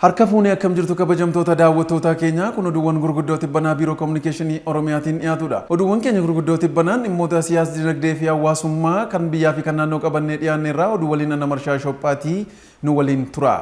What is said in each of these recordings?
Harka fuunee akkam jirtu kabajamtoota daawwattoota keenyaa? Kun oduuwwan gurguddoo tibbanaa Biiroo Kominikeeshinii Oromiyaatiin dhiyaatudha. Oduuwwan keenya gurguddoo tibbanaan dhimmoota siyaas dinagdee fi hawaasummaa kan biyyaa fi kan naannoo qabannee dhiyaanne irraa oduu waliin Anna Marshaa Shophaatii, nu waliin tura.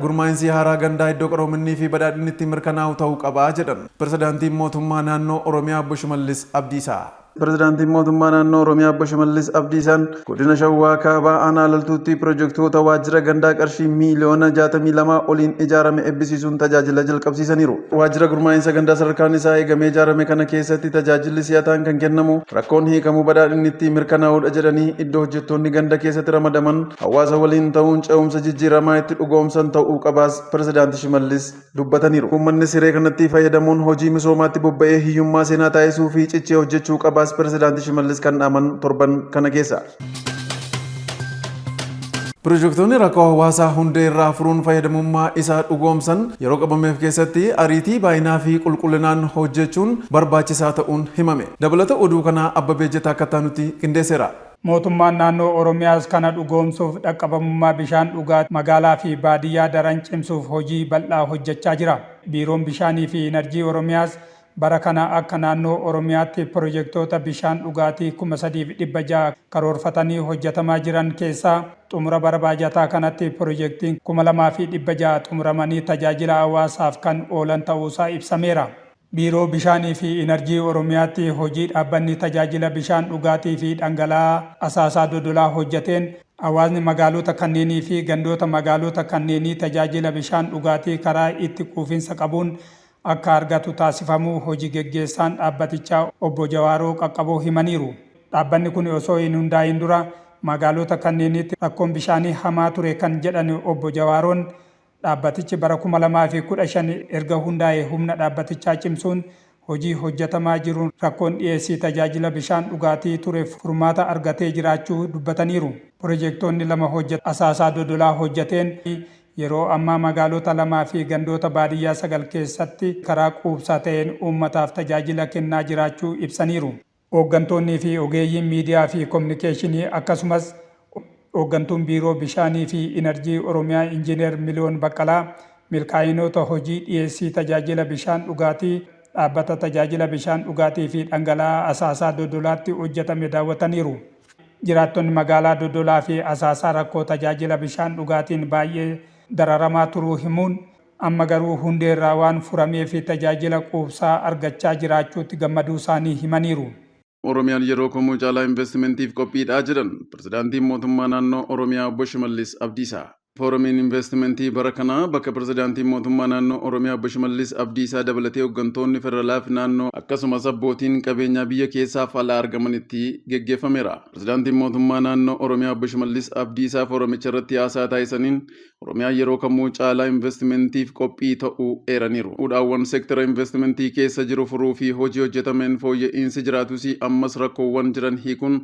Gurmaa'insi haaraa gandaa iddoo qaroominnii fi badhaadhinni itti mirkanaa'u ta'uu qaba jedhan Pirezidaantiin Mootummaa Naannoo Oromiyaa Obbo Shimallis Abdiisaa. Pirezidaantiin Mootummaa Naannoo Oromiyaa Obbo Shimallis Abdiisaan godina Shawaa Kaabaa Aanaa Laltuutti pirojektoota waajjira gandaa qarshii miiliyoona 62 oliin ijaarame ebbisiisuun tajaajila jalqabsiisaniiru. Waajjira gurmaa'insa gandaa sadarkaan isaa eegamee ijaarame kana keessatti tajaajilli si'ataan kan kennamu, rakkoon hiikamu, badhaadhinni itti mirkanaa'udha jedhanii, iddoo hojjettoonni ganda keessatti ramadaman hawaasa waliin ta'uun ce'umsa jijjiiramaa itti dhugoomsan ta'uu qabaas Pirezidaanti Shimallis dubbataniiru. Uummanni siree kanatti fayyadamuun hojii misoomaatti bobba'ee hiyyummaa seenaa taasisuu fi cichee hojjechuu qabaas Pirezidaanti Shimallis kan dhaaman torban kana keessa. Pirojektoonni rakkoo hawaasaa hundee irraa furuun fayyadamummaa isaa dhugoomsan yeroo qabameef keessatti ariitii, baay'inaa fi qulqullinaan hojjechuun barbaachisaa ta'uun himame. Dabalata oduu kanaa Abbabee Ejjetaa akkattaa nutti qindeesseera. Mootummaan Naannoo Oromiyaas kana dhugoomsuuf dhaqqabamummaa bishaan dhugaatii magaalaa fi baadiyyaa daran cimsuuf hojii bal'aa hojjechaa jira. Biiroon Bishaanii fi Inarjii Oromiyaas bara kana akka naannoo Oromiyaatti pirojektoota bishaan dhugaatii 3,600 karoorfatanii hojjetamaa jiran keessaa xumura bara baajataa kanatti pirojektiin 2,600 xumuramanii tajaajila hawaasaaf kan oolan ta'uusaa ibsameera. Biiroo Bishaanii fi Inarjii Oromiyaatti hojii dhaabbanni tajaajila bishaan dhugaatii fi dhangala'aa Asaasaa Dodolaa hojjateen hawaasni magaalota kanneenii fi gandoota magaalota kanneenii tajaajila bishaan dhugaatii karaa itti quufinsa qabuun akka argatu taasifamuu hoji geggeessaan dhaabbatichaa obbo Jawaaroo Qaqqaboo himaniiru. Dhaabbanni kun osoo hin hundaa'iin dura magaalota kanneeniitti rakkoon bishaanii hamaa ture kan jedhan obbo Jawaaroon, Dhaabbatichi bara 2015 erga hundaa'ee humna dhaabbatichaa cimsuun hojii hojjetamaa jiruun rakkoon dhiyeessii tajaajila bishaan dhugaatii ture furmaata argatee jiraachuu dubbataniiru. Pirojektoonni lama hojjet Asaasaa Dodolaa hojjeteen yeroo ammaa magaalota lamaa fi gandoota baadiyyaa 9 keessatti karaa quubsaa ta'een uummataaf tajaajila kennaa jiraachuu ibsaniiru. Hooggantoonnii fi ogeeyyiin miidiyaa fi kominikeeshinii akkasumas Hooggantuun Biiroo Bishaanii fi Inarjii Oromiyaa Injiinar Miliyoon Baqqalaa milkaa'inoota hojii dhiyeessii tajaajila bishaan dhugaatii Dhaabbata Tajaajila Bishaan Dhugaatii fi Dhangala'aa Asaasaa Dodolaatti hojjetame daawwataniiru. Jiraattonni magaalaa Dodolaa fi Asaasaa rakkoo tajaajila bishaan dhugaatiin baay'ee dararamaa turuu himuun, Amma garuu hundeerraa waan furameef tajaajila quubsaa argachaa jiraachuutti gammaduusaanii himaniiru. Oromiyaan yeroo kamuu caalaa investimentiif qophiidha jedhan Pirezidaantiin Mootummaa Naannoo Oromiyaa Obbo Shimallis Abdiisaa. Fooramiin Investimentii bara kanaa bakka Pirezidaantiin Mootummaa Naannoo Oromiyaa Obbo Shimallis Abdiisaa dabalatee hoggantoonni federaalaa fi naannoo akkasumas abbootiin qabeenyaa biyya keessaaf alaa argamanitti geggeeffameera. Pirezidaantiin Mootummaa Naannoo Oromiyaa Obbo Shimallis Abdiisaa fooramicha irratti haasaa taasisaniin, Oromiyaan yeroo kamuu caalaa investimentiif qophii ta'uu eeraniiru. Hudhaawwan seektara investimentii keessa jiru furuu fi hojii hojjetameen fooyya'iinsi jiraatus ammas rakkoowwan jiran hiikuun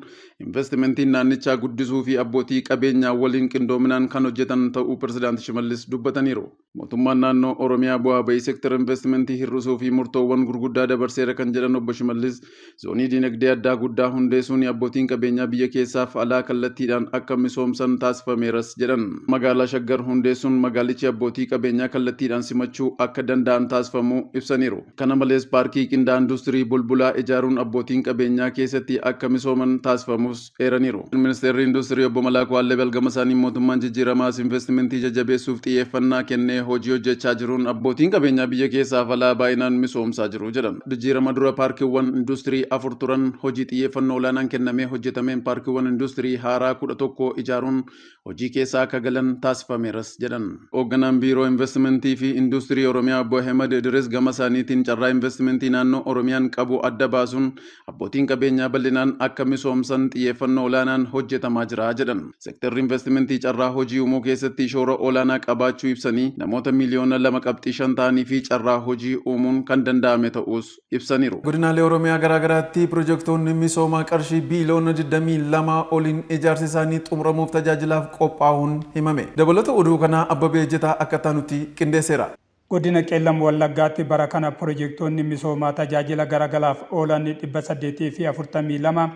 investimentiin naannichaa guddisuu fi abbootii qabeenyaa waliin qindoominaan kan hojjetan ta'uu Pirezidaanti Shimallis dubbataniiru. Mootummaan naannoo Oromiyaa bu'aa ba'ii seektara investimentii hir'isuu fi murtoowwan gurguddaa dabarseera kan jedhan Obbo Shimallis, Zoonii dinagdee addaa guddaa hundeessuun abbootiin qabeenyaa biyya keessaaf alaa kallattiidhaan akka misoomsan taasifameeras jedhan. Magaalaa Shaggar hundeessuun magaalichi abbootii qabeenyaa kallattiidhaan simachuu akka danda'an taasifamuu ibsaniiru. Kana malees paarkii qindaa'aa industirii Bulbulaa ijaaruun abbootiin qabeenyaa keessatti akka misooman taasifamuus eeraniiru. Ministeerri Industirii Obbo Malaakuu Allebel gama isaaniin mootummaan jijjiiramaas investimentii jajjabeessuuf xiyyeeffannaa kennee hojii hojjechaa jiruun abbootiin qabeenyaa biyya keessaaf alaa baay'inaan misoomsaa jiru jedhan. Jijjiirama dura paarkiiwwan industirii 4 turan hojii xiyyeeffannoo olaanaan kennamee hojjetameen paarkiiwwan industirii haaraa 11 ijaaruun hojii keessa akka galan taasifameeras jedhan. Hoogganaan Biiroo Investimentii fi Industirii Oromiyaa Obbo Ahimad Idris gama isaaniitiin carraa investimentii naannoo Oromiyaan qabu adda baasuun abbootiin qabeenyaa bal'inaan akka misoomsan xiyyeeffannoo olaanaan hojjetamaa jira jedhan. Sektarri investimentii carraa hojii uumuu keessatti shoora olaanaa qabaachuu ibsanii, namoota miiliyoona 2.5 ta'anii fi carraa hojii uumuun kan danda'ame ta'uus ibsaniiru. Godinaalee Oromiyaa garaagaraatti pirojektoonni misoomaa qarshii biiliyoona 22 oliin ijaarsi isaanii xumuramuuf tajaajilaaf qophaa'uun himame. Dabalata oduu kanaa Abbabee Ejjetaa akka itti aanutti qindeesseera. Godina Qeellam Wallaggaatti bara kana pirojektoonni misoomaa tajaajila garagalaaf oolan 842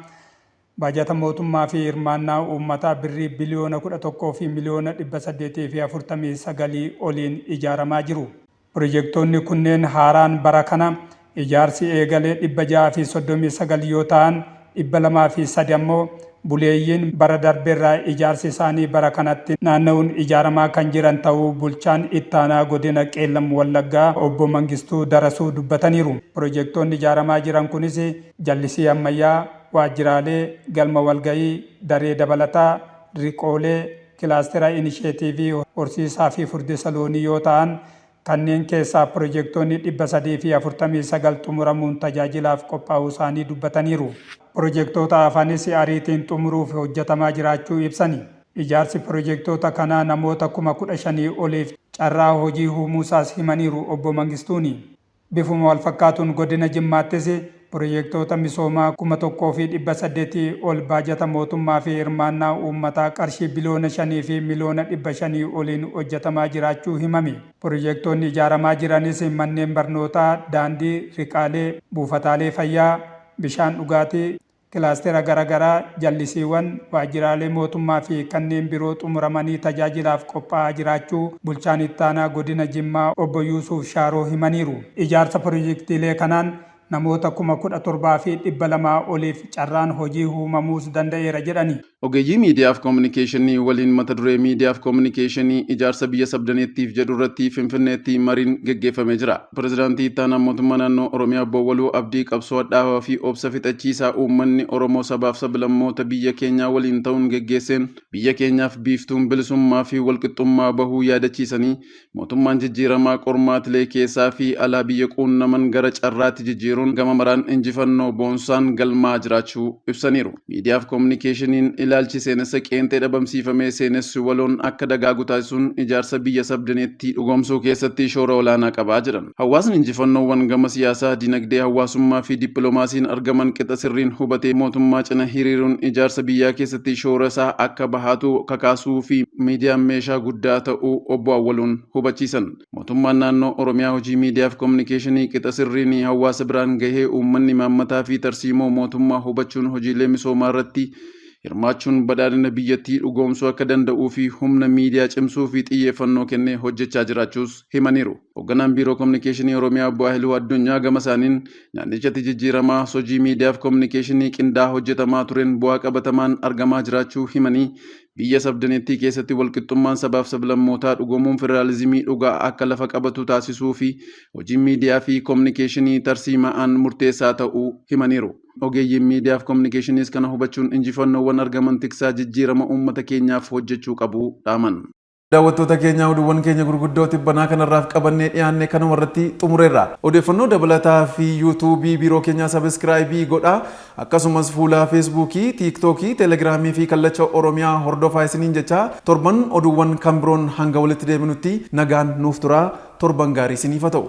Baajata mootummaa fi hirmaannaa uummataa birrii biliyoona 11 fi miliyoona 849 oliin ijaaramaa jiru. Pirojektoonni kunneen haaraan bara kana ijaarsi eegale 639 yoo ta'an, 203 ammoo buleeyyiin bara darberraa ijaarsi isaanii bara kanatti naanna'uun ijaaramaa kan jiran ta'uu bulchaan ittaanaa godina Qeellam Wallaggaa obbo Mangistuu Darasuu dubbataniiru. Pirojektoonni ijaaramaa jiran kunis jallisii ammayyaa, waajjiraalee, galma walgahii, daree dabalataa, riqoolee, kilaastera inisheetiivii horsiisaa fi furdisa loonii yoo ta'an, kanneen keessaa pirojektoonni 349 xumuramuun tajaajilaaf qophaa'uu isaanii dubbataniiru. Pirojektoota hafanis ariitiin xumuruuf hojjetamaa jiraachuu ibsani. Ijaarsi pirojektoota kanaa namoota 15,000 oliif carraa hojii uumuusaas himaniiru obbo Mangistuuni. Bifuma walfakkaatuun godina Jimmaattis pirojektoota misoomaa 1,800 ol baajata mootummaa fi hirmaannaa uummataa qarshii biliyoona 5 fi miliyoona 500 oliin hojjetamaa jiraachuu himame. Pirojektoonni ijaaramaa jiranis manneen barnootaa, daandii, riqaalee, buufataalee fayyaa, bishaan dhugaatii, kilaastera garaagaraa, jallisiiwwan, waajjiraalee mootummaa fi kanneen biroo xumuramanii tajaajilaaf qophaa'aa jiraachuu bulchaan ittaanaa godina Jimmaa obbo Yuusuf Shaaroo himaniiru. Ijaarsa pirojektiilee kanaan namoota 17,200 oliif carraan hojii uumamuus danda'eera jedhani. Ogeeyyii miidiyaa fi koominikeeshinii waliin mata duree miidiyaa fi koominikeeshinii ijaarsa biyya sabdaneettiif jedhu irratti Finfinneetti mariin geggeeffamee jira. Pireezidaantii ittaanaa mootummaa naannoo Oromiyaa obbo Awwaluu Abdii qabsoo hadhaawaa fi obsa fixachiisaa uummanni Oromoo sabaaf sablammoota biyya keenyaa waliin ta'uun geggeesseen biyya keenyaaf biiftuun bilisummaa fi walqixxummaa bahuu yaadachiisanii, mootummaan jijjiiramaa qormaatilee keessaa fi alaa biyya quunnaman gara carraatti jijjiiruun gama maraan injifannoo boonsaan galmaa jiraachuu ibsaniiru. Miidiyaa fi koominikeeshiniin ilaalchi seenessa qeenxee dhabamsiifamee seenessi waloon akka dagaagu taasisuun ijaarsa biyya sabdaneettii dhugoomsuu keessatti shoora olaanaa qabaa jedhan. Hawaasni injifannoowwan gama siyaasaa, dinagdee, hawaasummaa fi dippiloomaasiin argaman qixa sirriin hubatee mootummaa cina hiriiruun ijaarsa biyyaa keessatti shoora isaa akka bahaatu kakaasuu fi miidiyaan meeshaa guddaa ta'uu obbo Awwaluun hubachiisan. Mootummaan naannoo Oromiyaa hojii miidiyaa fi koominikeeshinii qixa sirriin hawaasa biraan gahee uummanni imaammataa fi tarsiimoo mootummaa hubachuun hojiilee misoomaa irratti hirmaachuun badhaadhina biyyattii dhugoomsuu akka danda'uu fi humna miidiyaa cimsuu fi xiyyeeffannoo kennee hojjechaa jiraachuus himaniiru. Hoogganaan Biiroo Koominikeeshinii Oromiyaa obbo Haayiluu Addunyaa gama isaaniin naannichatti jijjiiramaa hojii miidiyaa fi koominikeeshinii qindaa'aa hojjetamaa tureen bu'aa qabatamaan argamaa jiraachuu himanii, biyya sabdaneettii keessatti walqixxummaan sabaaf sablammootaa dhugoomuun federaalizimii dhugaa akka lafa qabatu taasisuu fi hojiin miidiyaa fi koominikeeshinii tarsiima'aan murteessaa ta'uu himaniiru. Ogeeyyiin miidiyaa fi koominikeeshiniis kana hubachuun injifannoowwan argaman tiksaa jijjiirama uummata keenyaaf hojjechuu qabu dhaaman. Daawwattoota keenya, oduuwwan keenya gurguddoo tibbanaa kanarraaf qabannee dhiyaanne kanuma irratti xumureerra. Odeeffannoo dabalataa fi yuutuubii biiroo keenyaa subscribe godhaa. Akkasumas fuula Feesbuukii, Tiiktookii, Teelegiraamii fi Kallacha Oromiyaa hordofaa isiniin jecha, torban oduuwwan kan biroon hanga walitti deebinutti nagaan nuuf tura. Torban gaarii isiniif haa ta'u.